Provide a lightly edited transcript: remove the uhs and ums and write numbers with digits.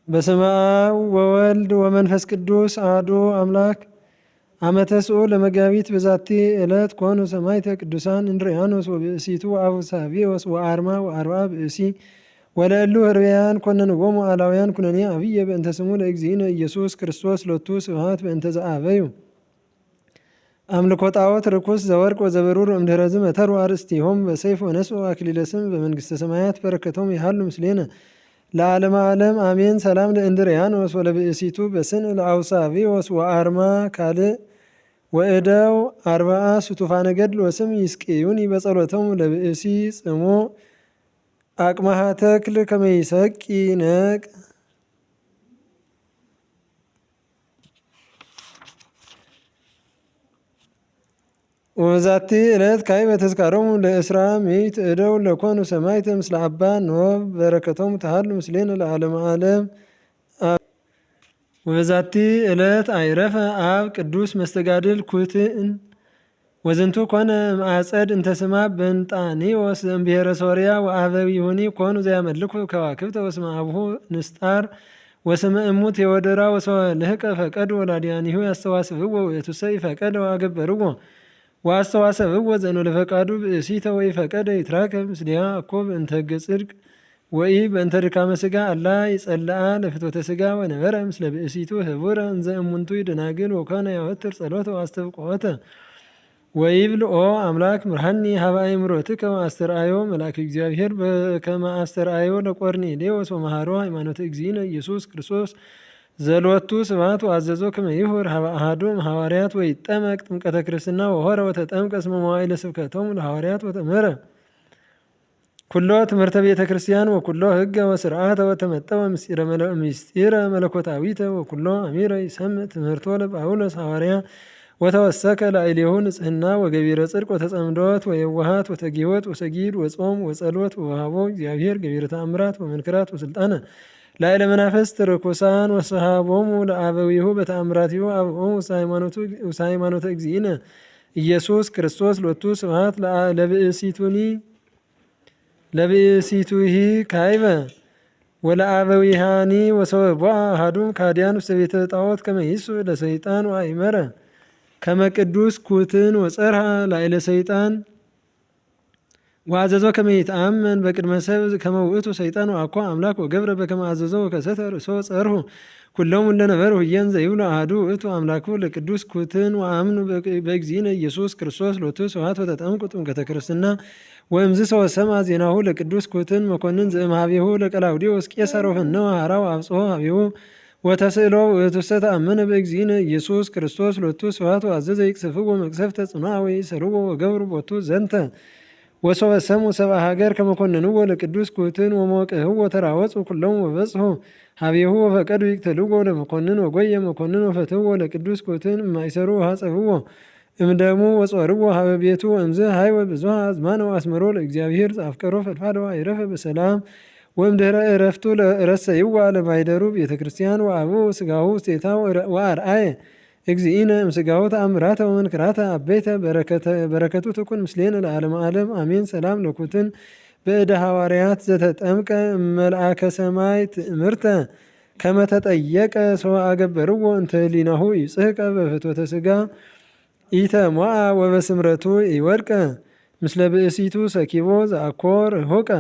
በስመ አብ ወወልድ ወመንፈስ ቅዱስ አሐዱ አምላክ። አመ ተስዑ ለመጋቢት በዛቲ ዕለት ኮኑ ሰማዕተ ቅዱሳን እንድርያኖስ ወብእሲቱ ወአቡሳቢዎስ ወአርማ ወአርብዓ ብእሲ ወለእሉ ህርብያን ኮነንዎሙ አላውያን ኩነኔ አብየ በእንተ ስሙ ለእግዚእነ ኢየሱስ ክርስቶስ ሎቱ ስብሐት በእንተ ዘአበዩ አምልኮ ጣዖት ርኩስ ዘወርቅ ወዘብሩር እምድኅረ ዝመተሩ አርእስቲሆሙ በሰይፍ ወነስኡ አክሊለ ስም በመንግሥተ ሰማያት በረከቶም ይሃሉ ምስሌነ ለዓለመ ዓለም አሜን። ሰላም ለእንድርያኖስ ወለብእሲቱ በስን ለአውሳቢዎስ ወአርማ ካልእ ወእደው አርብዓ ስቱፋነ ገድል ወስም ይስቅዩኒ በጸሎቶሙ ለብእሲ ጽሞ አቅማሃ ተክል ከመይሰቂ ነቅ። ወበዛቲ ዕለት ካዕበ ተዝካሮሙ ለእስራ ምእት እደው ለኮኑ ሰማዕተ ምስለ አባ ኖብ በረከቶሙ ተሃሉ ምስሌነ ለዓለመ ዓለም። ወበዛቲ ዕለት አይረፈ አብ ቅዱስ መስተጋድል ኩትን ወዝንቱ ኮነ ማዕጸድ እንተ ስማ በንጣኔዎስ እምብሔረ ሶርያ ወአበዊሁኒ ኮኑ ዘያመልኩ ከዋክብተ ወስመ አቡሁ ንስጣር ወስመ እሙ ቴዎድራ ወሰልህቀ ፈቀድ ወላዲያኒሁ ያስተዋስብዎ ውእቱሰ ይፈቀደ ወአገበርዎ ወአስተዋሰብዎ ዘእንበለ ፈቃዱ ብእሲተ ወኢፈቀደ ይትራከብ ምስሌሃ እኮ በእንተ ሕገ ጽድቅ ወኢ በእንተ ድካመ ሥጋ አላ ይጸልአ ለፍትወተ ሥጋ ወነበረ ምስለ ብእሲቱ ህቡረ እንዘ እሙንቱ ደናግል ወኮነ ያወትር ጸሎተ ወአስተብቅዖተ ወይብል ኦ አምላክ ምርሐኒ ሀበ አእምሮትከ ወአስተርአዮ መልአከ እግዚአብሔር በከመ አስተርአዮ ለቆርኔሌዎስ ወመሃሮ ሃይማኖተ እግዚእነ ኢየሱስ ክርስቶስ ዘሎቱ ስብሐት ወአዘዞ ከመ ይሁር ሀበ አሐዱ እምሐዋርያት ወይጠመቅ ጥምቀተ ክርስትና ወሆረ ወተጠምቀ እስመ መዋዕለ ስብከቶሙ ለሐዋርያት ወተምህረ ኩሎ ትምህርተ ቤተ ክርስቲያን ወኩሎ ሕገ ወስርዓተ ወተመጠወ ምስጢረ መለኮታዊተ ወኩሎ አሚረ ይሰምዕ ትምህርቶ ለጳውሎስ ሐዋርያ ወተወሰከ ላዕሌሁ ንጽሕና ወገቢረ ጽድቅ ወተጸምዶት ወየዋሃት ወተጊወት ወሰጊድ ወጾም ወጸሎት ወሃቦ እግዚአብሔር ገቢረ ተአምራት ወመንክራት ወስልጣነ ላዕለ መናፍስት ርኩሳን ወሰሃቦሙ ለአበዊሁ በተአምራቲሁ አብኦሙ ውስተ ሃይማኖተ እግዚእነ ኢየሱስ ክርስቶስ ሎቱ ስብሐት ለብእሲቱኒ ለብእሲቱሂ ካይበ ወለአበዊሃኒ ወሰበቧ አሐዱ ካዲያን ውስተ ቤተ ጣዖት ከመ ይሱ ለሰይጣን ወአይመረ ከመ ቅዱስ ኩትን ወጸርሃ ላዕለ ሰይጣን ወአዘዞ ከመ ይትአመን በቅድመ ሰብ ከመ ውእቱ ሰይጣን ወአኮ አምላክ ወገብረ በከመ አዘዞ ወከሰተ ርእሶ ጸርሁ ኩሎሙ እለ ነበሩ ህየን ዘይብሉ አሐዱ ውእቱ አምላኩ ለቅዱስ ኩትን ወአምኑ በእግዚእነ ኢየሱስ ክርስቶስ ሎቱ ስብሐት ወተጠምቁ ጥምቀተ ክርስትና ወእምዝ ሰወ ሰምዐ ዜናሁ ለቅዱስ ኩትን መኮንን ዘእምኀቤሁ ለቀላውዴዎስ ቄሳር ወፈነወ ሐራው አብጽሖ ኀቤሁ ወተስእሎ ውእቱሰ ተአመነ በእግዚእነ ኢየሱስ ክርስቶስ ሎቱ ስብሐት ወአዘዘ ይቅሰፍዎ መቅሰፍተ ጽኑዓ ወይሰርዎ ወገብሩ ቦቱ ዘንተ ወሶበ ሰምዑ ሰብአ ሀገር ከመ ኮነንዎ ለቅዱስ ኩትን ወሞቅህዎ ተራወፁ ኩሎሙ ወበጽሑ ኀቤሁ ወፈቀዱ ይቅተልዎ ለመኮንን ወጎየ መኮንን ወፈትህዎ ለቅዱስ ኩትን እማእሰሩ ወሐጸብዎ እምደሙ ወጾርዎ ሀበ ቤቱ እምዝ ሀይወ ብዙኃ አዝማነ ወአስመሮ ለእግዚአብሔር ዘአፍቀሮ ፈድፋደ አይረፈ በሰላም ወእምድኅረ ዕረፍቱ ረሰይዋ ለማይደሩ ቤተ ክርስቲያን ወአብኡ ሥጋሁ ውስቴታ ወአርአየ እግዚእነ እምሥጋሁ ተአምራተ ወመንክራተ አበይተ በረከቱ ትኩን ምስሌነ ለዓለመ ዓለም አሜን። ሰላም ለኩትን በእደ ሐዋርያት ዘተጠምቀ መልአከ ሰማይ ትእምርተ ከመተጠየቀ ሰው አገበርዎ እንተ ህሊናሁ ይጽሕቀ በፍትወተ ሥጋ ኢተሞአ ወበስምረቱ ይወድቀ ምስለ ብእሲቱ ሰኪቦ ዘአኮር ሆቀ።